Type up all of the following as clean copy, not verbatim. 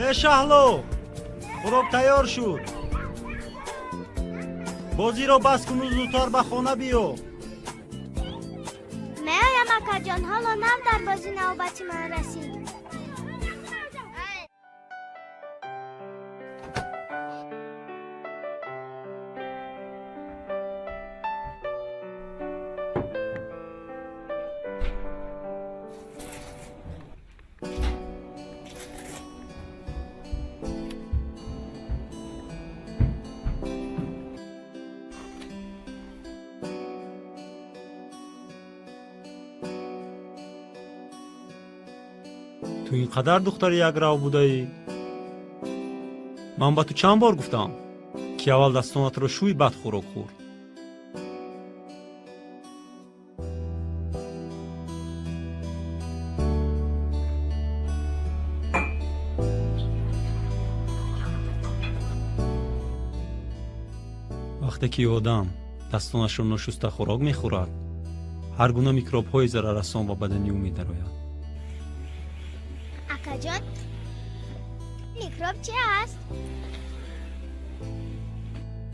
Э, Шаҳло, хӯрок тайёр шуд. Бозиро бас куну зудтар ба хона биё. Меоям, акаҷон, ҳоло нав дар бозӣ навбати ман расид. Ту ин қадар духтари якрав будаӣ? Ман ба ту чанд бор гуфтам, ки аввал дастонатро шӯй, баъд хӯрок хӯр. Вақте ки одам дастонашро ношуста хӯрок мехӯрад, ҳар гуна микробҳои зараррасон ба бадани ӯ медарояд. Акаҷон, микроб чи аст?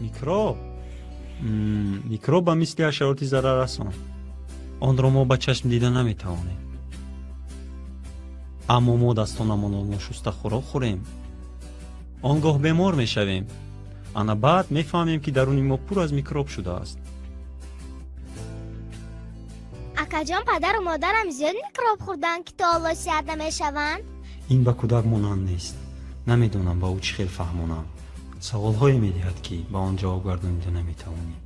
Микроб? Микроб ба мисли ҳашароти зараррасон. Онро мо ба чашм дида наметавонем, аммо мо дастонамонро ношуста хӯрок хӯрем, он гоҳ бемор мешавем. Ана баъд мефаҳмем, ки даруни мо пур аз микроб шудааст. Акаҷон, падару модарам зиёд микроб хӯрданд, ки то ҳоло сиҳат намешаванд? Ин ба кӯдак монанд нест. Намедонам, ба ӯ чӣ хел фаҳмонам. Саволҳое медиҳад, ки ба он ҷавоб гардонида наметавонӣ.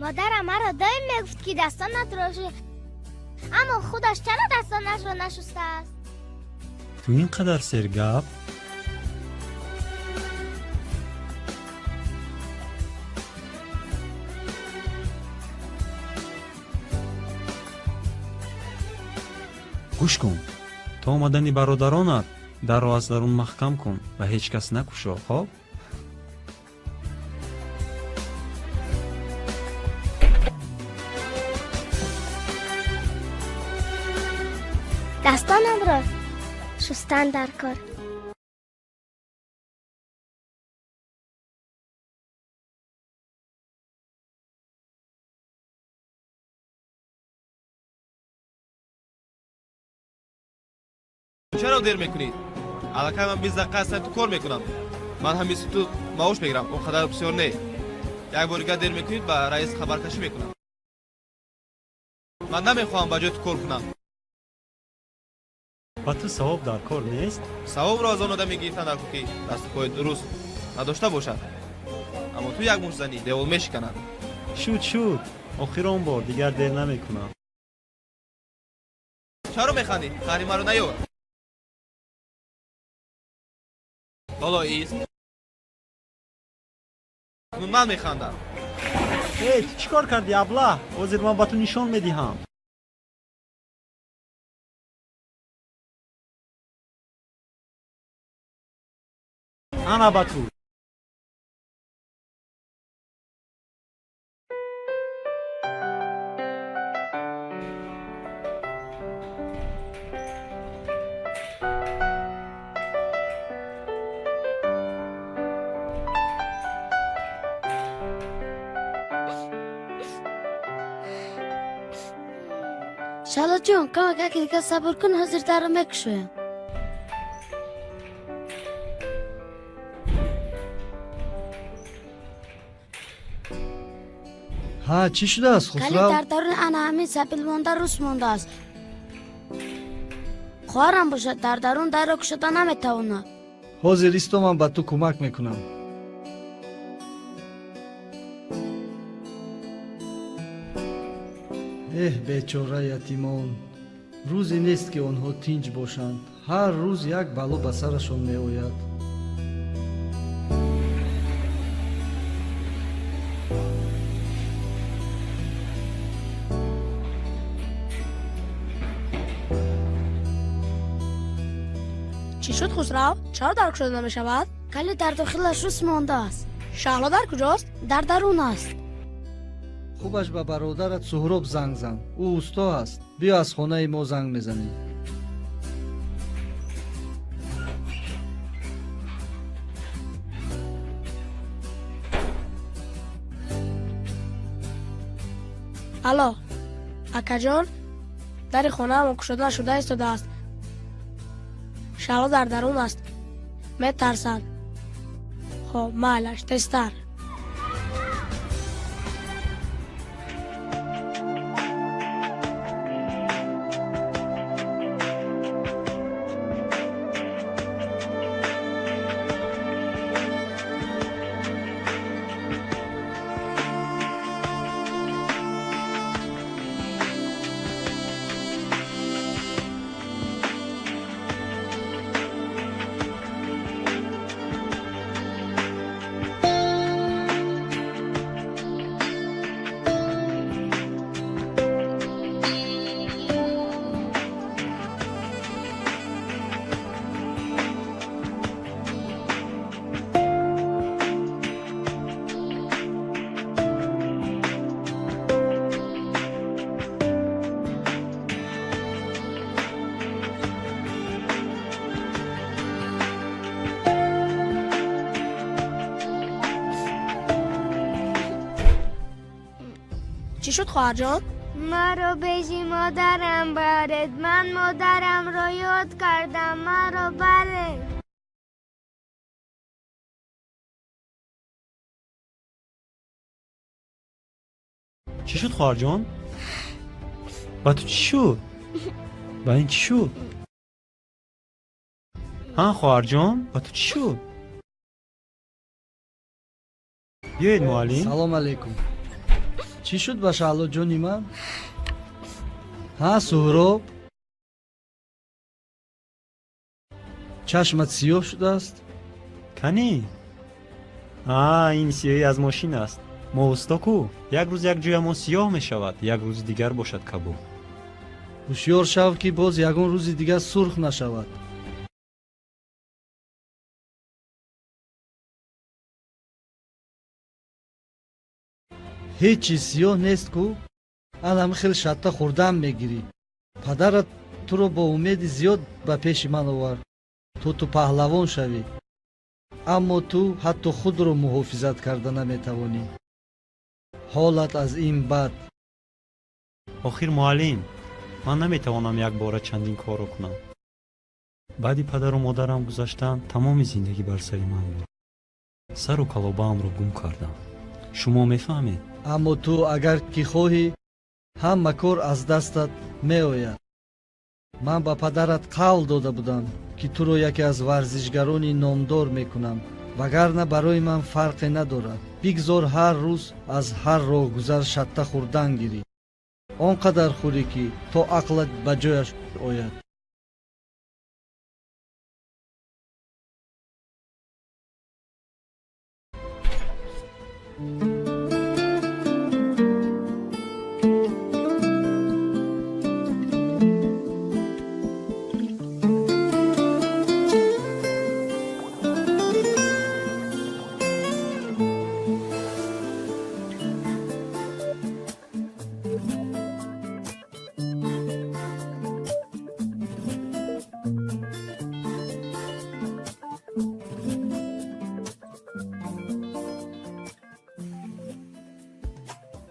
Модарам маро доим мегуфт, ки дастонатро шӯй, аммо худаш чаро дастонашро нашустааст? Ту ин қадар сергап. Гӯш кун, то омадани бародаронат дарро аз дарун маҳкам кун ва ҳеҷ кас накушо, хоб? Дастонамро шустан дар кор. Чаро дер мекунӣ? Аллакай ман 20 дақиқа аст, ту кор мекунам. Ман ҳам мисли ту маош мегирам, он қадар бисёр не. Як бори дигар дер мекунед, ба раис хабаркашӣ мекунам. Ман намехоҳам ба ҷои ту кор кунам. Ба ту савоб дар кор нест? Савобро аз он одаме гирифтан дар кор, ки дасту пои дуруст надошта бошад. Аммо ту як мушт занӣ, девол мешиканад. Шуд, шуд, охирон бор, дигар дер намекунам. Чаро механдӣ? Қаҳри маро наёр. Ҳоло ист, ман механдам. Эй, ту чӣ кор кардӣ, аблаҳ? Ҳозир ман ба ту нишон медиҳам. Ана ба ту. Шаҳлоҷон, камак дигар сабр кун, ҳозир дарро мекушоям. Ҳа, чӣ шудааст? Калид Хусрав? дар даруни ана ҳамин сабил монда, рус мондааст. Хоҳарам бошад, дар дарун дарро кушода наметавонад. Ҳозир исто, ман ба ту кӯмак мекунам. Эҳ, бечора ятимон, рӯзе нест, ки онҳо тинҷ бошанд. Ҳар рӯз як бало ба сарашон меояд. Чӣ шуд, Хусрав? Чаро дар кушода намешавад? Калид дар дохилаш рус мондааст. Шаҳло дар куҷост? Дар дарун аст. Хубаш ба бародарат Суҳроб занг зан, ӯ усто аст. Биё, аз хонаи мо занг мезанем. Алло, акаҷон, дари хонаамон кушода нашуда истодааст. Шаҳло дар дарун аст, метарсад. Хоб, майлаш, тезтар. Чӣ шуд, хоҳарҷон? Маро пеши модарам баред, ман модарамро ёд кардам, маро баред. Чӣ шуд, хоҳарҷон? Ба ту чӣ шуд? Ба ин чӣ шуд? Ҳа, хоҳарҷон, ба ту чӣ шуд? Биёед, муаллим. Салом алейкум. Чӣ шуд ба Шаҳлоҷони ман? Ҳа, Суҳроб, чашмат сиёҳ шудааст. Канӣ? А, ин сиёҳӣ аз мошин аст. Мо усто ку, як рӯз як ҷоямон сиёҳ мешавад, як рӯзи дигар бошад кабуд. Ҳушёр шав, ки боз ягон рӯзи дигар сурх нашавад. Ҳеҷ чиз сиёҳ нест ку. Анам хел шатта хӯрдан мегирӣ. Падарат туро бо умеди зиёд ба пеши ман овард, то ту паҳлавон шавӣ, аммо ту ҳатто худро муҳофизат карда наметавонӣ. Ҳолат аз ин бад. Охир, муаллим, ман наметавонам якбора чандин корро кунам. Баъди падару модарам гузаштан, тамоми зиндагӣ бар сари ман буд. Сару калобаамро гум кардам, шумо мефаҳмед. Аммо ту агар ки хоҳӣ, ҳама кор аз дастат меояд. Ман ба падарат қавл дода будам, ки туро яке аз варзишгарони номдор мекунам, вагарна барои ман фарқе надорад. Бигзор ҳар рӯз аз ҳар роҳгузар шатта хӯрдан гирӣ. Он қадар хӯрӣ, ки то ақлат ба ҷояш ояд.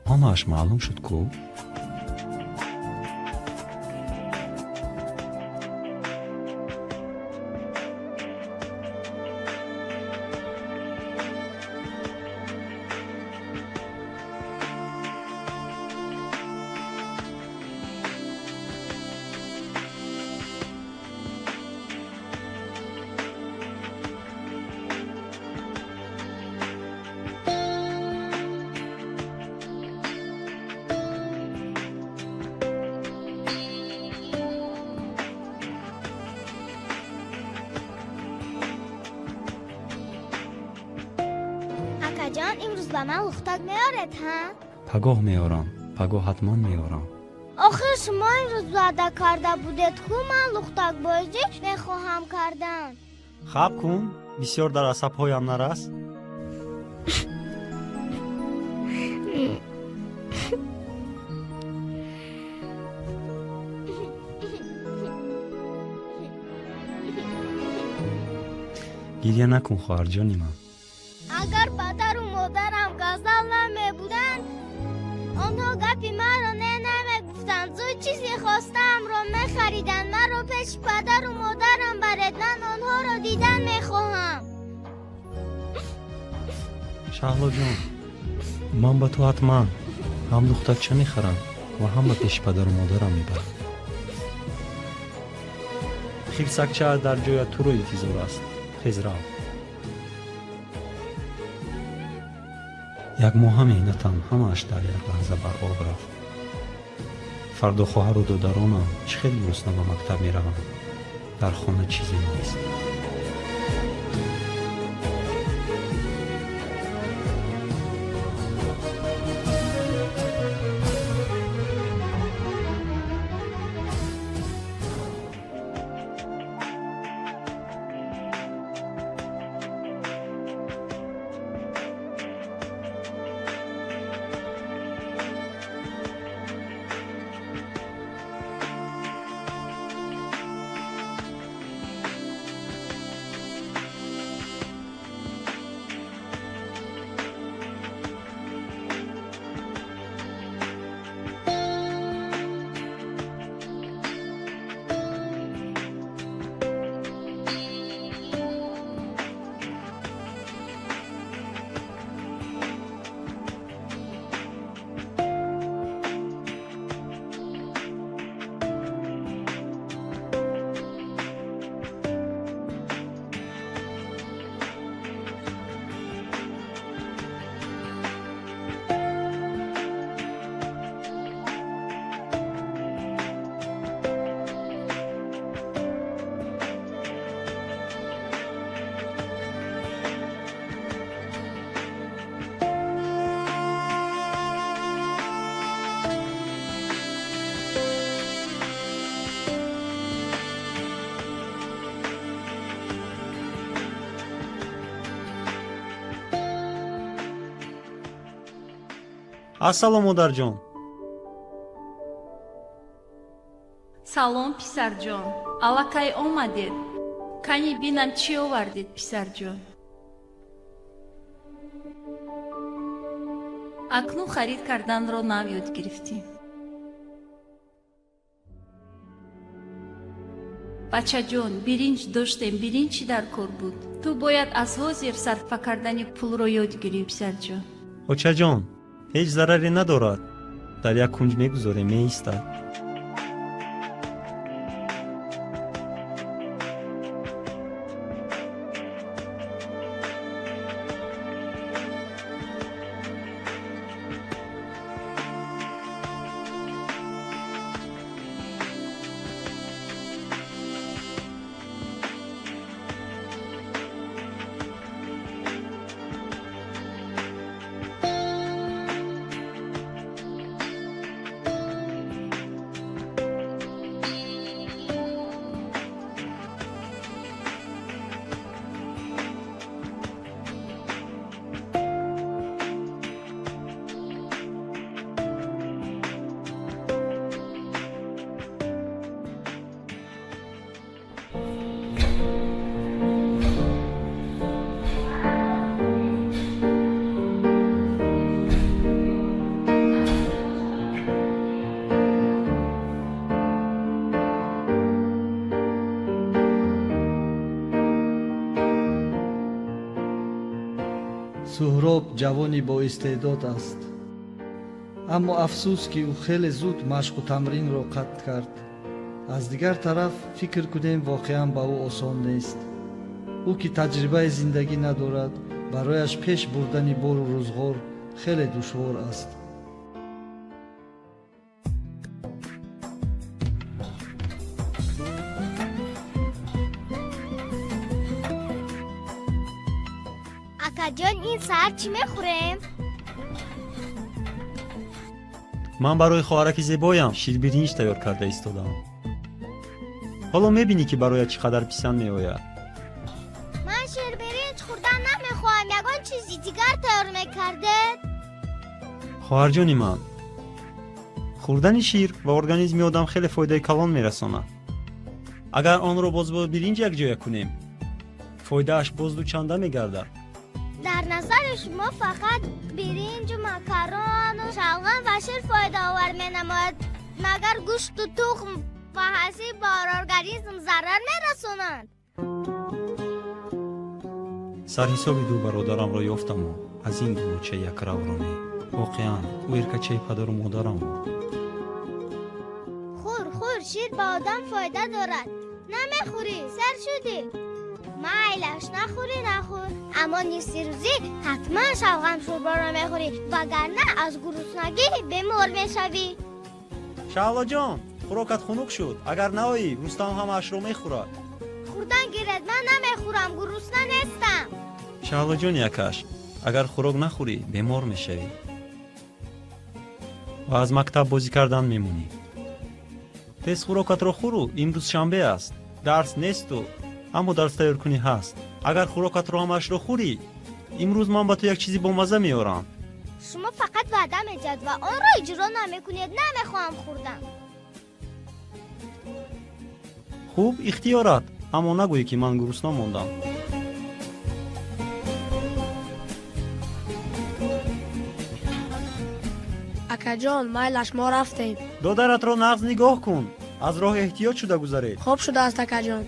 Ҳамааш маълум шуд ку. Акаҷон, имрӯз ба ман лухтак меоред, ҳа? Пагоҳ меорам, пагоҳ ҳатман меорам. Охир шумо имрӯз ваъда карда будед ку, ман лухтакбозӣ мехоҳам кардан. Хаб кун, бисёр дар асабҳоям нарас. Гирья накун, хоҳарҷони ман. Агар падару модарам касал намебуданд, онҳо гапи маро не намегуфтанд, зуд чизе хостаамро мехариданд. Маро пеши падару модарам баред, ман онҳоро дидан мехоҳам. Шаҳлоҷон, ман ба ту ҳатман ҳам духтарча мехарам ва ҳам ба пеши падару модарам мебарам. Хирсакча дар ҷоя туро интизор аст. Хез, рав. Як моҳа меҳнатам ҳамааш дар як лаҳза бар об рафт. Фардо хоҳару додаронам чӣ хел гурусна ба мактаб мераванд? Дар хона чизе нест. Ассалом, модарҷон. Салом, писарҷон, аллакай омадед. Кани бинам, чӣ овардед, писарҷон? Акнун харид карданро нав ёд гирифтӣ. Бачаҷон, биринҷ доштем, биринҷ чӣ дар кор буд? Ту бояд аз ҳозир сарфа кардани пулро ёд гирӣ, писарҷон. Очаҷон, ҳеҷ зараре надорад, дар як кунҷ мегузорем, меистад. Суҳроб ҷавони боистеъдод аст, аммо афсӯс, ки ӯ хеле зуд машқу тамринро қатъ кард. Аз дигар тараф фикр кунем, воқеан ба ӯ осон нест. Ӯ ки таҷрибаи зиндагӣ надорад, барояш пеш бурдани бору рӯзғор хеле душвор аст. Акаҷон, ин саҳар чӣ мехӯрем? Ман барои хоҳараки зебоям ширбиринҷ тайёр карда истодам. Ҳоло мебинӣ, ки бароят чӣ қадар писанд меояд. Ман ширбиринҷ хӯрдан намехоҳам, ягон чизи дигар тайёр мекардед. Хоҳарҷони ман, Хӯрдани шир ба организми одам хеле фоидаи калон мерасонад. Агар онро боз бо биринҷ якҷоя кунем, фоидааш боз дучанда мегардад. Дар назари шумо фақат биринҷу макарону шалғам ва шир фоидаовар менамояд. Магар гӯшту тухм ва ҳасир ба организм зарар мерасонанд? Сарҳисоби ду бародарамро ёфтаму аз ин гулоча якравро не. Воқеан, ӯ эркачаи падару модарам буд. Хӯр, хӯр, шир ба одам фоида дорад. Намехӯрӣ, сер шудӣ. Майлаш, нахӯрӣ, нахӯр, аммо нисфирӯзӣ ҳатман шалғам шӯрборо мехӯрӣ, вагарна аз гуруснагӣ бемор мешавӣ. Шаҳлоҷон, хӯрокат хунук шуд. Агар наоӣ, Рустам ҳамаашро мехӯрад. Хӯрдан гиред, ман намехӯрам, гурусна нестам. Шаҳлоҷони акаш, агар хӯрок нахӯрӣ, бемор мешавӣ ва аз мактаб бозӣ кардан мемонӣ. Тез хӯрокатро хӯру, имрӯз шанбе аст, дарс несту, аммо дарс тайёркунӣ ҳаст. Агар хӯрокатро ҳамаашро хӯрӣ, имрӯз ман ба ту як чизи бомазза меорам. Шумо фақат ваъда медиҳад ва онро иҷро намекунед. Намехоҳам хӯрдан. Хуб, ихтиёрат, аммо нагӯӣ, ки ман гурусна мондам. Акаҷон, майлаш, мо рафтем. Додаратро нағз нигоҳ кун, аз роҳ эҳтиёт шуда гузаред. Хоб шудааст, акаҷон.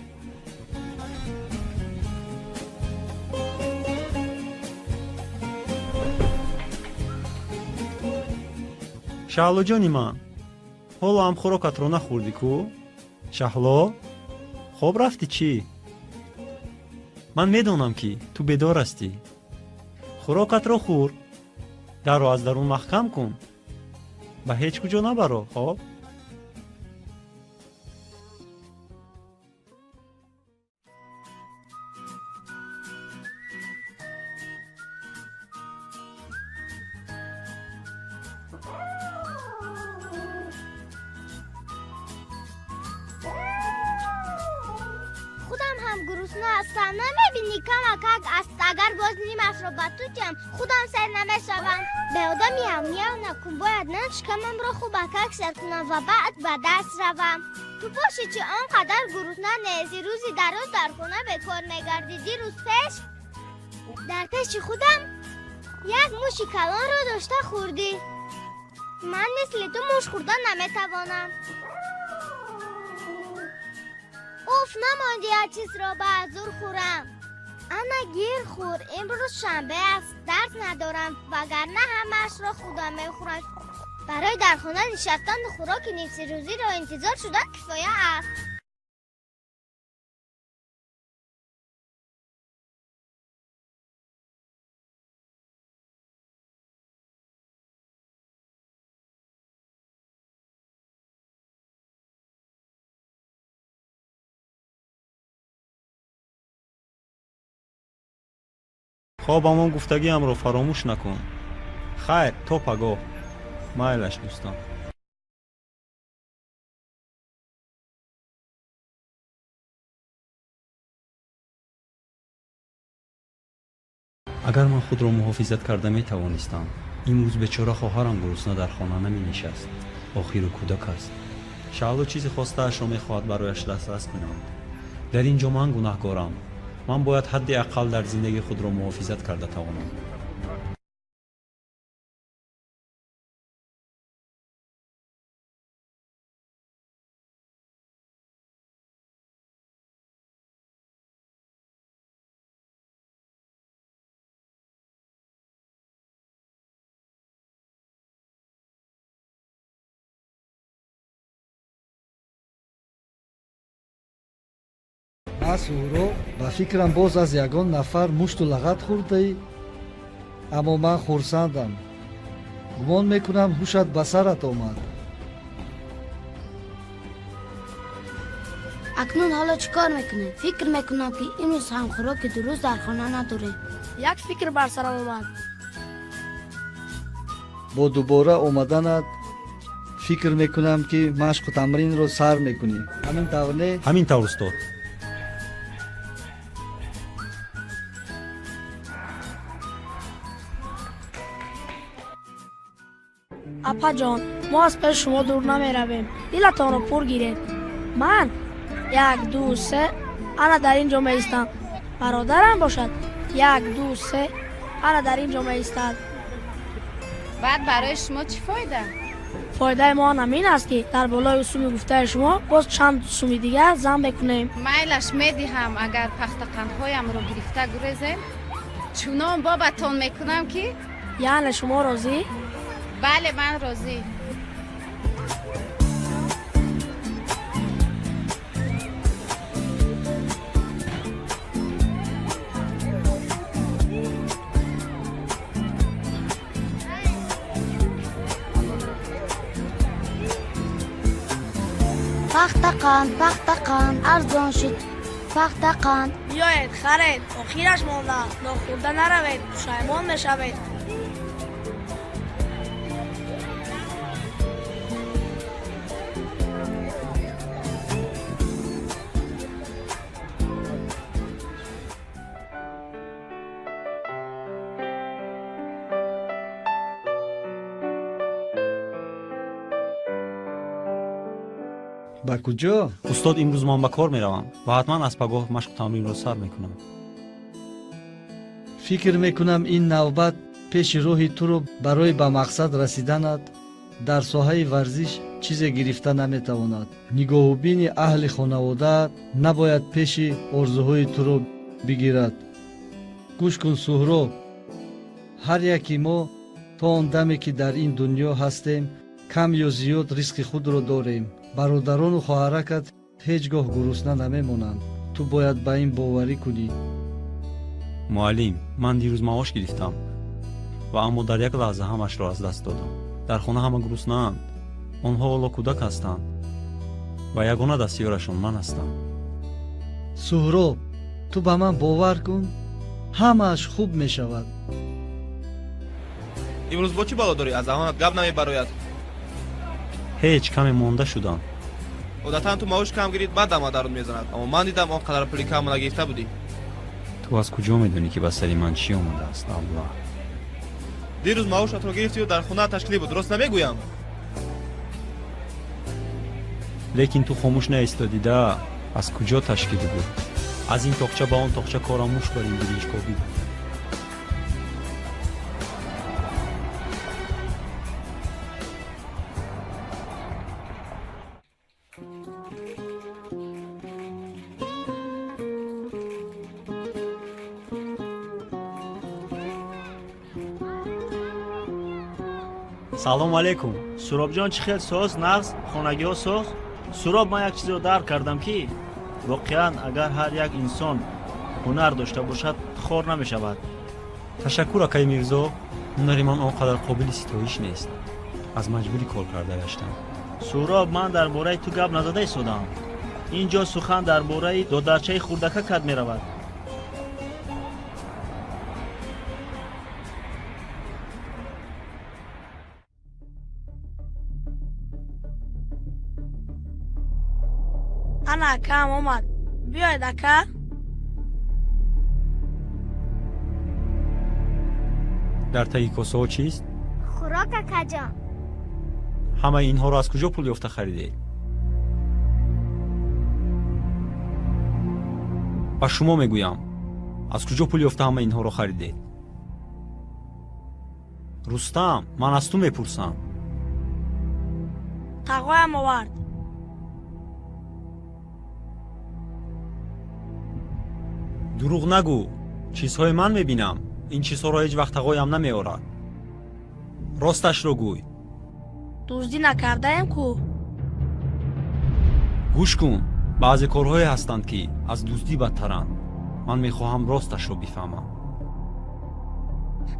Шаҳлоҷони ман, ҳоло ҳам хӯрокатро нахӯрдӣ кӯ? Шаҳло, хоб рафтӣ чӣ? Ман медонам, ки ту бедор ҳастӣ. Хӯрокатро хӯр, дарро аз дарун маҳкам кун, ба ҳеҷ куҷо набаро, хоб? Худам ҳам гурусна ҳастам. Намебинӣ, камакак аст. Агар боз нимашро ба ту диҳам, худам сер намешавам. Ба одам яв-яв накун. Бояд нан шикамамро хубакак сер кунам ва баъд ба дарс равам. Ту бошӣ, чи он қадар гурусна нести? Рӯзи дароз дар хона бекор мегардӣ. Дирӯз пеш дар пеши худам як муши калонро дошта хӯрдӣ. Ман мисли ту муш хӯрда наметавонам. Уф, намонди як чизро ба зур хӯрам. Ана, гир, хӯр. Имрӯз шанбе аст, дарс надорам, вагарна ҳамаашро худам мехӯрам. Барои дар хона нишастану хӯроки нимсирӯзиро интизор шудан кифоя аст. Хоб, ҳамон гуфтагиамро фаромӯш накун. Хайр, то пагоҳ. Майлаш, дӯстон. Агар ман худро муҳофизат карда метавонистам, имрӯз бечора хоҳарам гурусна дар хона наменишаст. Охиру кӯдак аст. Шаҳло чизи хостаашро мехоҳад барояш дастрас кунам. Дар ин ҷо ман гунаҳкорам. Ман бояд ҳадди ақал дар зиндагӣ худро муҳофизат карда тавонам. Суҳроб, ба фикрам, боз аз ягон нафар мушту лағат хӯрдаӣ. Аммо ман хурсандам, гумон мекунам, ҳушат ба сарат омад. Акнун ҳоло чӣ кор мекунем? Фикр мекунам, ки имрӯз ҳам хӯроки дуруст дар хона надорем. Як фикр бар сарам омад. Бо дубора омаданат, фикр мекунам, ки машқу тамринро сар мекунӣ. Ҳамин тавр, не? Ҳамин тавр, устод. Апаҷон, мо аз пеши шумо дур намеравем, дилатонро пур гиред. Ман як, ду, се, ана дар ин ҷо меистам. Бародарам бошад, як, ду, се, ана дар ин ҷо меистад. Баъд барои шумо чӣ фоида? Фоидаи мо ҳамин аст, ки дар болои суми гуфтаи шумо боз чанд суми дигар зам мекунем. Майлаш, медиҳам. Агар пахтақандҳоямро гирифта гурезем, чунон бобатон мекунам, ки Яъне шумо розӣ? Бале, ман розӣ. Пахта қанд, пахта қанд арзон шуд, пахта қанд. Биёед, харед, охираш мондааст. Нохӯрда наравед, пушаймон мешавед. Ба куҷо? Устод, имрӯз ман ба кор меравам ва ҳатман аз пагоҳ машқу тамринро сар мекунам. Фикр мекунам, ин навбат пеши роҳи туро барои ба мақсад расиданат дар соҳаи варзиш чизе гирифта наметавонад. Нигоҳубини аҳли хонаводаат набояд пеши орзуҳои туро бигирад. Гӯш кун, Суҳроб, ҳар яки мо то он даме, ки дар ин дунё ҳастем, кам ё зиёд ризқи худро дорем. Бародарону хоҳаракат ҳеҷ гоҳ гурусна намемонанд. Ту бояд ба ин боварӣ кунӣ. Муаллим, ман дирӯз маош гирифтам ва аммо дар як лаҳза ҳамашро аз даст додам. Дар хона ҳама гуруснаанд. Онҳо ҳоло кӯдак ҳастанд ва ягона дастёрашон ман ҳастам. Суҳроб, ту ба ман бовар кун, ҳамааш хуб мешавад. Имрӯз бо чӣ бало дорӣ, аз даҳонат гап намебарояд? Ҳеҷ, каме монда шудам. Одатан ту маош кам гирид, баъд ама дарун мезанад, аммо ман дидам, он қадар пули кам нагирифта будӣ. Ту аз куҷо медонӣ, ки ба сари ман чӣ омадааст, Аллаҳ? Дирӯз маошатро гирифтию дар хона ташкилӣ буд, рост намегӯям? Лекин ту хомӯш наистодида. Аз куҷо ташкилӣ буд? Аз ин тоқча ба он тоқча корам муш бар ин биринҷкобӣ буд. Салому алейкум. Суробҷон, чӣ хел, соз, нағз, хонагиҳо соз? Суроб, ман як чизеро дарк кардам, ки воқеан агар ҳар як инсон ҳунар дошта бошад, хор намешавад. Ташаккур, акаи Мирзо. Ҳунари ман он қадар қобили ситоиш нест, аз маҷбурӣ кор карда гаштам. Суроб, ман дар бораи ту гап назада истодам. Ин ҷо сухан дар бораи додарчаи хурдакакат меравад. Ана акаам омад. Биёед, ака. Дар таги косаҳо чист? Хӯрок, акаҷон. Ҳамаи инҳоро аз куҷо пул ёфта харидед? Ба шумо мегӯям, аз куҷо пул ёфта ҳамаи инҳоро харидед? Рустам, ман аз ту мепурсам. Тағоям овард. Дурӯғ нагӯ. Чизҳои ман мебинам, ин чизҳоро ҳеҷ вақт тағоям намеорад. Росташро гӯй. Дуздӣ накардаем ку. Гӯш кун, баъзе корҳое ҳастанд, ки аз дуздӣ бадтаранд. Ман мехоҳам росташро бифаҳмам.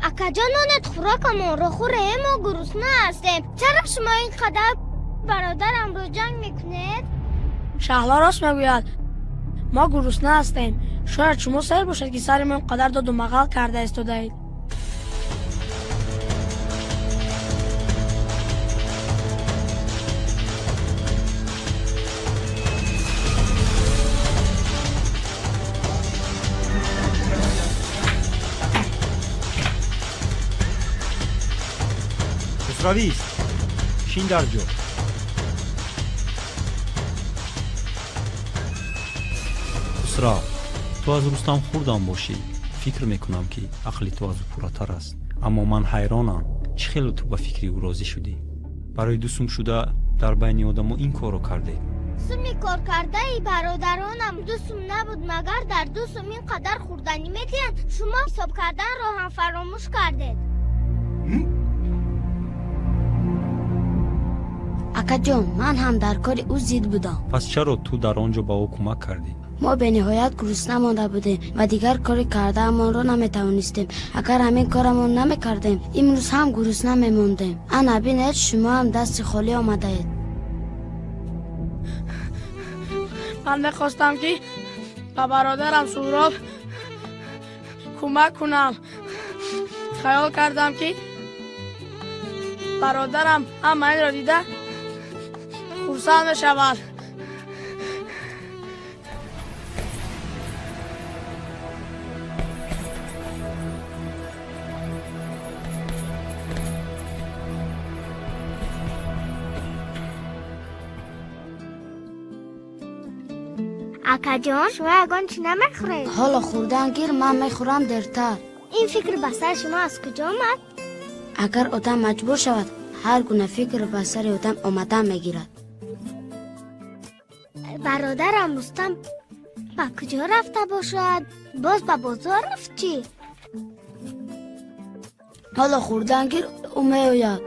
Акаҷон, монед, хӯрокамонро хӯрем, мо гурусна ҳастем. Чаро шумо ин қадар бародарамро ҷанг мекунед? Шаҳло рост мегӯяд, мо гурусна ҳастем. Шояд шумо сер бошед, ки сари мо ин қадар доду мағал карда истодаед. Хусравист. Шин дар ҷо. Хусрав, ту аз Рустам хурдам бошӣ. Фикр мекунам, ки ақли ту аз ӯ пурратар аст, аммо ман ҳайронам, чӣ хеле ту ба фикри ӯ розӣ шудӣ. Барои 2 сум шуда дар байни одамо ин корро кардед. Суми коркардаи бародаронам 2 сум набуд, магар дар 2 сум ин қадар хӯрданӣ медиҳанд? Шумо ҳисоб карданро ҳам фаромӯш кардед. Акаҷон, ман ҳам дар кори ӯ зид будам. Пас чаро ту дар он ҷо ба ӯ кӯмак кардӣ? Мо бениҳоят гурусна монда будем ва дигар кори кардаамонро наметавонистем. Агар ҳамин корамон намекардем, имрӯз ҳам гурусна мемондем. Ана бинед, шумо ҳам дасти холӣ омадаед. Ман мехостам, ки ба бародарам Суҳроб кӯмак кунам. Хаёл кардам, ки бародарам ҳама инро дида хурсанд мешавад. Акаҷон, шумо ягон чӣ намехӯред? Ҳоло хӯрдан гир, ман мехӯрам дертар. Ин фикр ба сари шумо аз куҷо омад? Агар одам маҷбур шавад, ҳар гуна фикр ба сари одам омадан мегирад. Бародарам Рустам ба куҷо рафта бошад? Боз ба бозор рафт чӣ? Ҳоло хӯрдан гир, ӯ меояд.